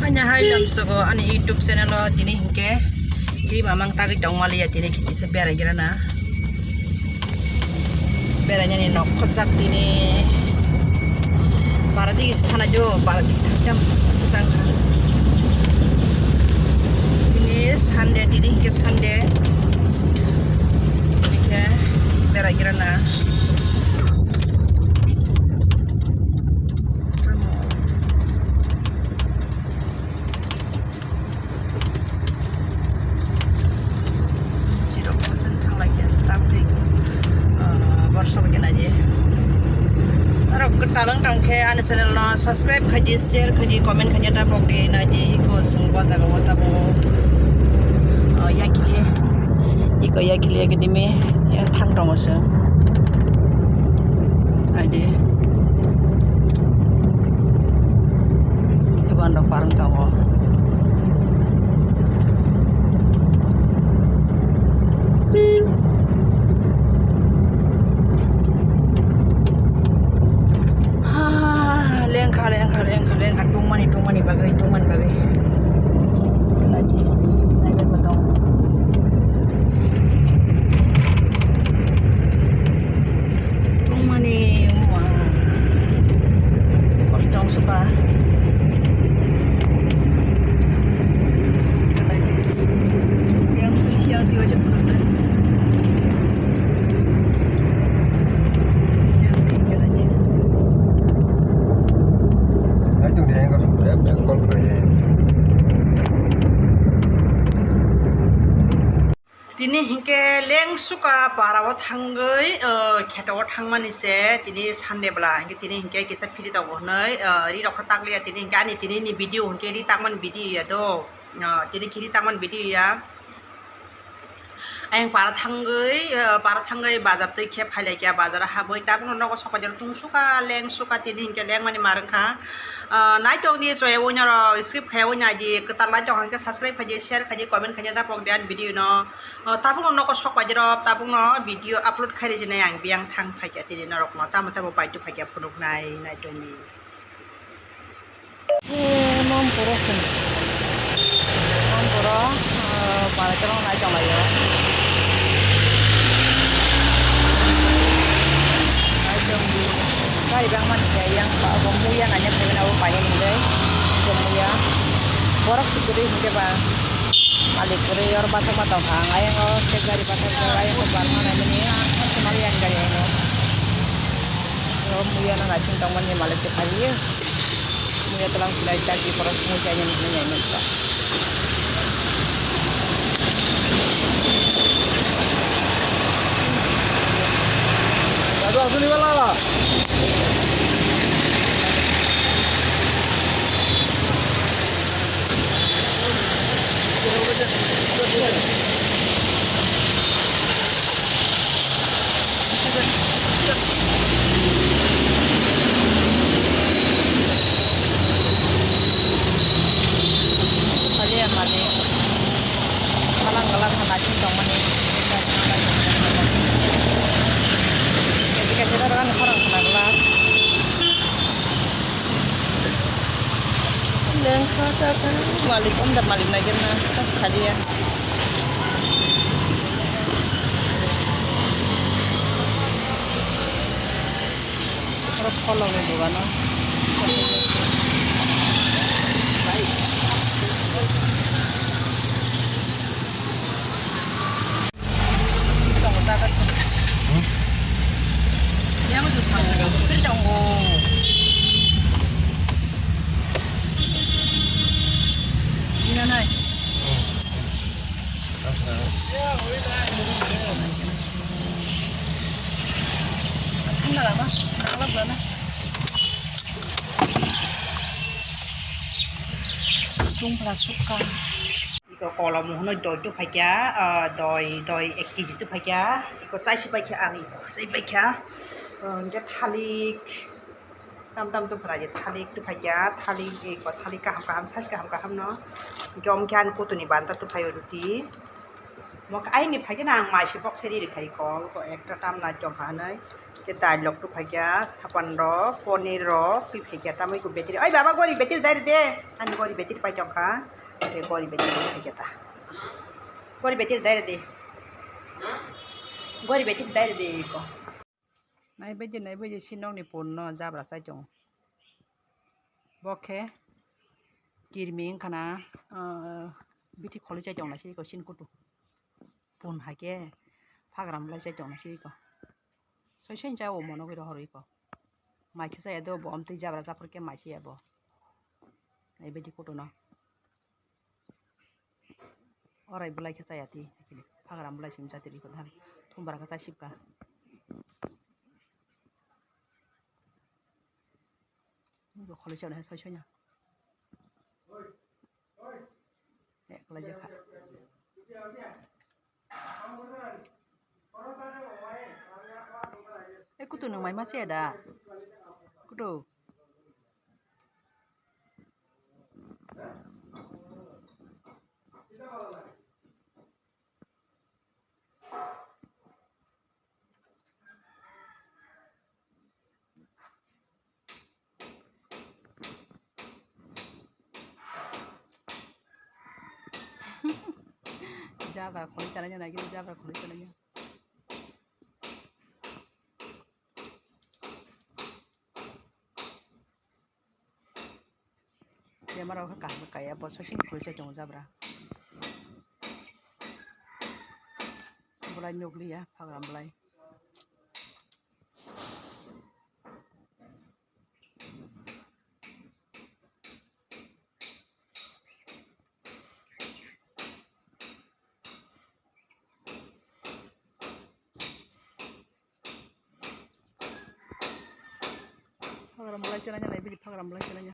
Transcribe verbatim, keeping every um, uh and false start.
Ani hai lamsogo ani YouTube channel o tini hinkhe ri mamang tagwi tongmaliya tini kisa berai gira na. Berainani nok khojak tini. Bara digi se thana jo, bara digi thakjam susang kha. Tini Sunday, tini hinkhe Sunday. Tini khe berai gira na. Sirok hwnjani thanglai khe tabtwi, ah, borok sobai khe naidi. Norok kwtal wng tong khe ani channel no subscribe khaidi, share khaidi, comment khaidi, ta pokdi naidi. Iko chwng bo jaga o tabuk, ah, yakili, iko yakili academy yang thang tongo chwng. Naidi. Dukan rok barwng tongo. Ah, lengkha, lengkha, lengkha, lengkha, tungmani, tungmani bagwi, tungmani bagwi. Naidi, naibai bo tongo. Tungmani wngma kosto wngsuka. Yang yang tiwa je pura. Yang tinggal aja. Ai tu dia kau, dia dia call kau ni. Tini hinkhe lengsuka para o thangwi, o, kheto o thangmani se tini Sunday bwla hinkhe tini hinkhe kisa free tongo hwnwi, o, ri rok khe takliya tini hinkhe ani tini ni video hinkhe ri takmani video ya do, o, tini khe ri takmani video ya. Ayang para thangwi, o, para thangwi bazar twi khe phailaikha bazar o habwi tabukno nogo sokbajar tungsuka lengsuka tini hinkhe lengmani mar wngkha. O, naitokdi chwya wngya rok skip khaiya wngya di kwtal naitokha hinkhe subscribe khaidi share khaidi comment khaidi da pokdi ani video no. O, tabukno nogo sok paijero, tabukno video upload khai rijinai ang biyang thang phaikha tini norokno, tamo tamo baitu phaikha phunuknai naitoni. Mampuro se, mampuro, o, parai kwrwng nai tonglaio. Gari bangmani se yang ba, bo muya naina phaimani abo painani hwnkhe, bo muya. Borok se kwrwi hwnkhe ba. Malik kwrwi oro bathakma tongkha ang, ayang o tei gari bathakjak, ayang o barma naimani, swnamwi ani gari ayang o. O muya no naising tongmani malik se phariyo. Muya twlang silai tak di boros muya ni naimani kha. Aduh, aku ni wala. Salam galak sana sing tongmani. Jadi kaisa doro ani khorang khna glak. Lengkha ta ta malik, omda malik naikhe na ta khaliya. Oro phologni dogano. Tongo ta kaisa. Yang se sango, kiri tongo. Ina nai. Thanda lama, nangla buana. Tungphla sukha. Iko kolom hwnwi doi tuphaikha, ah, doi, doi ek kg tuphaikha, iko chai si paikha ang, iko chai paikha. Ah, hwnkhe thalik, tam tam tuphra je thalik tuphaikha, thalik, iko thalik kaham kaham, size kaham kaham no. Hwnkhe omo khe ani kutuni banta tuphai o ruti. Mok aini phaikhe na ang mai se box seri rikha iko, iko ekta tamna chongkha hanai. Ke dal lok tu phaikya, sapan rok, ponir rok, twi phaikya, tamoi ko betiri. Oi baba, gori betiri dai de. Ani gori betiri pai chongkha. Ke gori betiri phaikya ta. Gori betiri dai de. Gori betiri dai de iko. Naibaidi, naibaidi, sinokni punno jabra chai tongo. Bo khe kirmi wngkha na, ah, bithi kholi chai tongo na siko sin kutu. Pun hai khe phagra mlai chai tongo na siko. Soi soi cha o mono gwi rohor iko. Mai khe chaya do bo, amtwi jabra japor khe mai chaya bo. Naibaidi kutu no. Orai bwlai khe chaya ti, phagra bwlai sim jati rikho than, thum bara khe chai sipka. Bo kholi chana hai soi soi na. Eh, khwlai jakha. Eh, kutu nwng mai ma chaya da? Kutu. Jabra kholi chana nai, jabra kholi chana. Bemar rok kha kaham kaya, bo soi soi khulsa tongo jabra. Bwlai nukliya, phagra bwlai. Phagra bwlai chana nai, bini phagra bwlai chana.